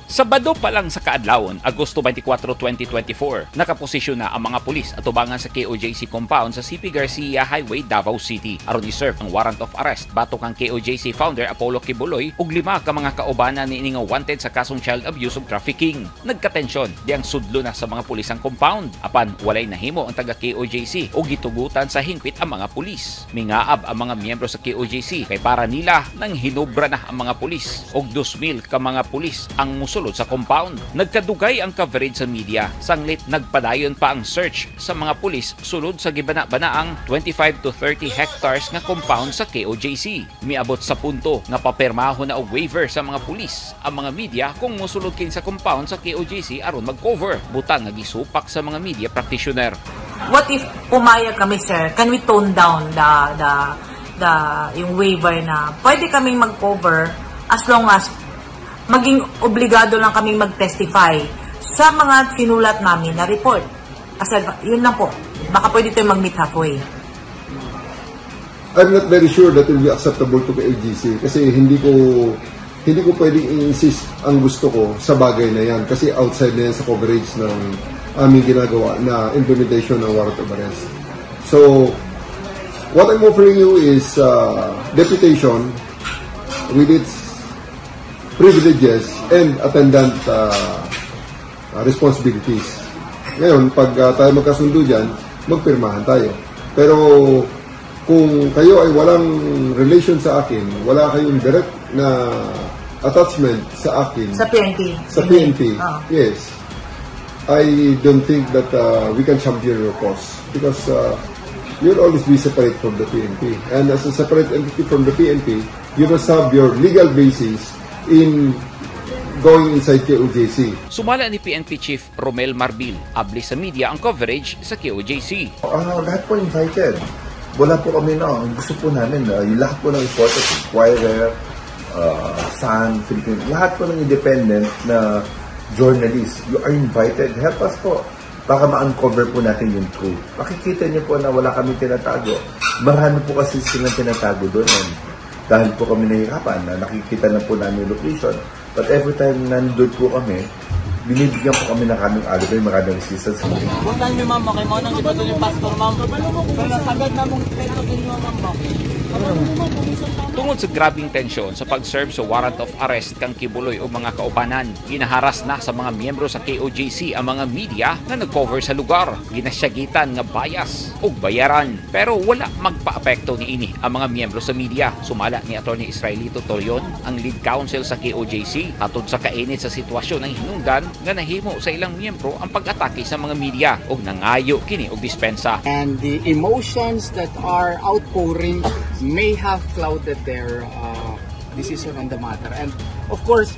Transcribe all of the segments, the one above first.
Sabado pa lang sa kaadlawon, Agosto 24, 2024, nakaposisyon na ang mga pulis atubangan sa KOJC compound sa CP Garcia Highway, Davao City, aron i-serve ang warrant of arrest batok ang KOJC founder Apollo Quiboloy ug lima ka mga kaubanan niini nga wanted sa kasong child abuse ug trafficking. Nagkatensyon diyang sudlo na sa mga pulis ang compound, apan walay nahimo ang taga KOJC ug gitugutan sa hingpit ang mga pulis. Mingaab ang mga miyembro sa KOJC kay para nila nang hinubra na ang mga pulis ug 2,000 ka mga pulis ang musulod sa compound. Nagkadugay ang coverage sa media. Sanglit nagpadayon pa ang search sa mga pulis sulod sa gibana-banaang 25 to 30 hectares nga compound sa KOJC. Miabot sa punto nga papirmahon na og waiver sa mga pulis ang mga media kung musulod kini sa compound sa KOJC aron mag-cover. Butang nga gisupak sa mga media practitioner. What if pumayag kami, sir? Can we tone down the yung waiver na pwede kaming mag-cover as long as maging obligado lang kaming mag-testify sa mga sinulat namin na report? Kasi yun lang po. Baka pwede tayong mag-meet halfway. I'm not very sure that it will be acceptable to KOJC kasi hindi ko pwedeng i-insist ang gusto ko sa bagay na yan kasi outside na yan sa coverage ng aming ginagawa na implementation ng warrant of arrest. So, what I'm offering you is deputation with its privileges and attendant responsibilities. Ngayon, pag tayo magkasundo dyan, magpirmahan tayo. Pero kung kayo ay walang relation sa akin, wala kayong direct na attachment sa akin, Sa PNP. Sa PNP, yes, I don't think that we can champion your cause because you'll always be separate from the PNP. And as a separate entity from the PNP, you must have your legal basis in going inside KOJC. Sumala ni PNP Chief Romel Marbil, abli sa media ang coverage sa KOJC. Lahat po invited. Wala po kami na. Ang gusto po namin, yung lahat po ng reporters, Inquirer, Sun, Philippine, lahat po ng independent na journalists, you are invited. Help us po para ma-uncover po natin yung truth. Makikita niyo po na wala kami tinatago. Marami po kasi silang tinatago doon. And dahil po kami nahihirapan, na nakikita na po namin yung location. But every time nandun po kami, binibigyan po kami ng kaming alibi, maraming resistance. Butan mi, ma'am, kay mao nang gibato ni pastor, ma'am. Pero nasagad na mong respeto sa inyo, ma'am ba. Tungod sa grabing tensyon sa pag-serve sa warrant of arrest kang Quiboloy o mga kaubanan, ginaharas na sa mga miyembro sa KOJC ang mga media na nag-cover sa lugar. Ginasyagitan nga bias ug bayaran. Pero wala magpa-apekto niini ang mga miyembro sa media. Sumala ni Atty. Israelito Torion, ang lead counsel sa KOJC, atod sa kainit sa sitwasyon ng hinungdan nga nahimo sa ilang miyembro ang pag-atake sa mga media ug nangayo kini og dispensa. And the emotions that are outpouring may have clouded their decision on the matter. And of course,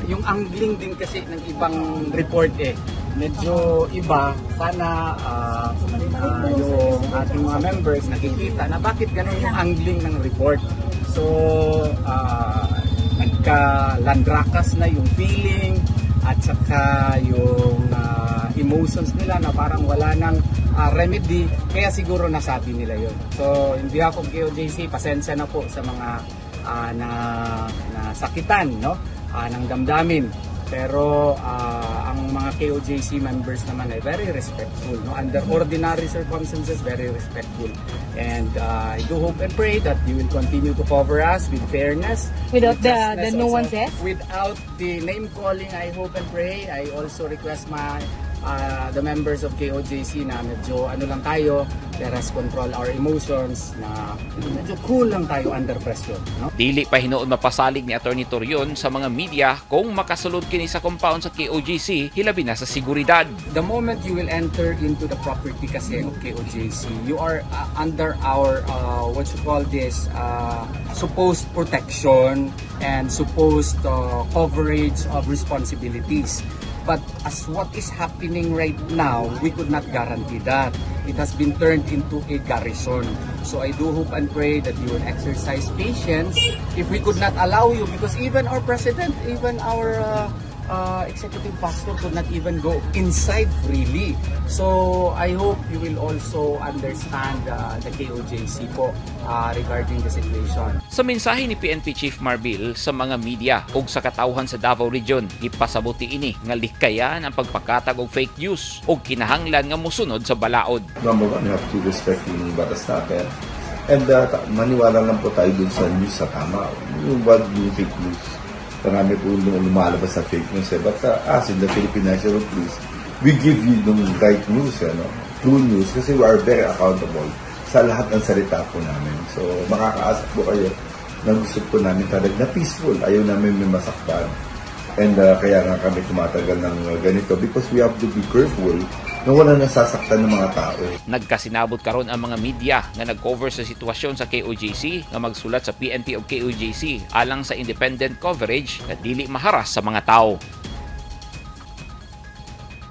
yung angling din kasi ng ibang report eh, medyo iba. Sana yung ating mga members nakikita na bakit ganun yung angling ng report. So, nagka-landrakas na yung feeling at saka yung emotions nila na parang wala nang remedy, kaya siguro nasabi nila yon. So in behalf of KOJC, pasensya na po sa mga na sakitan, no, ng damdamin. Pero ang mga KOJC members naman ay very respectful, no? Under ordinary circumstances, very respectful. And I do hope and pray that you will continue to cover us with fairness, without with the justness also. Nuances? Without the name calling, I hope and pray. I also request my the members of KOJC na medyo ano lang tayo, let us control our emotions, na medyo cool lang tayo under pressure. No? Dili pa hinuon mapasalig ni Attorney Torion sa mga media kung makasulod kini sa compound sa KOJC, hilabi na sa seguridad. The moment you will enter into the property kasi of KOJC, you are under our, what you call this, supposed protection and supposed coverage of responsibilities. But as what is happening right now, we could not guarantee that. It has been turned into a garrison. So I do hope and pray that you will exercise patience if we could not allow you, because even our president, even our executive pastor could not even go inside freely. So I hope you will also understand the KOJC po regarding the situation. Sa mensahe ni PNP Chief Marbil sa mga media ug sa katawhan sa Davao Region, gipasabot ini nga likayan ang pagpakatag og fake news ug kinahanglan nga mosunod sa balaod. Number one, you have to respect yung batas natin. And maniwala lang po tayo dun sa news sa tama. Yung wag yung fake news. Marami po yung lumalabas sa fake news eh. But us in the Philippine National Police, we give you yung right news, eh, no? True news. Kasi we are very accountable sa lahat ng salita po namin. So, makakaasa po kayo na gusto po namin talaga na peaceful. Ayaw namin may masaktan. And kaya nga kami tumatagal ng ganito because we have to be careful na wala nasasaktan ng mga tao. Nagkasinabot karon ang mga media nga nag-cover sa sitwasyon sa KOJC nga magsulat sa PNP o KOJC alang sa independent coverage nga dili maharas sa mga tao.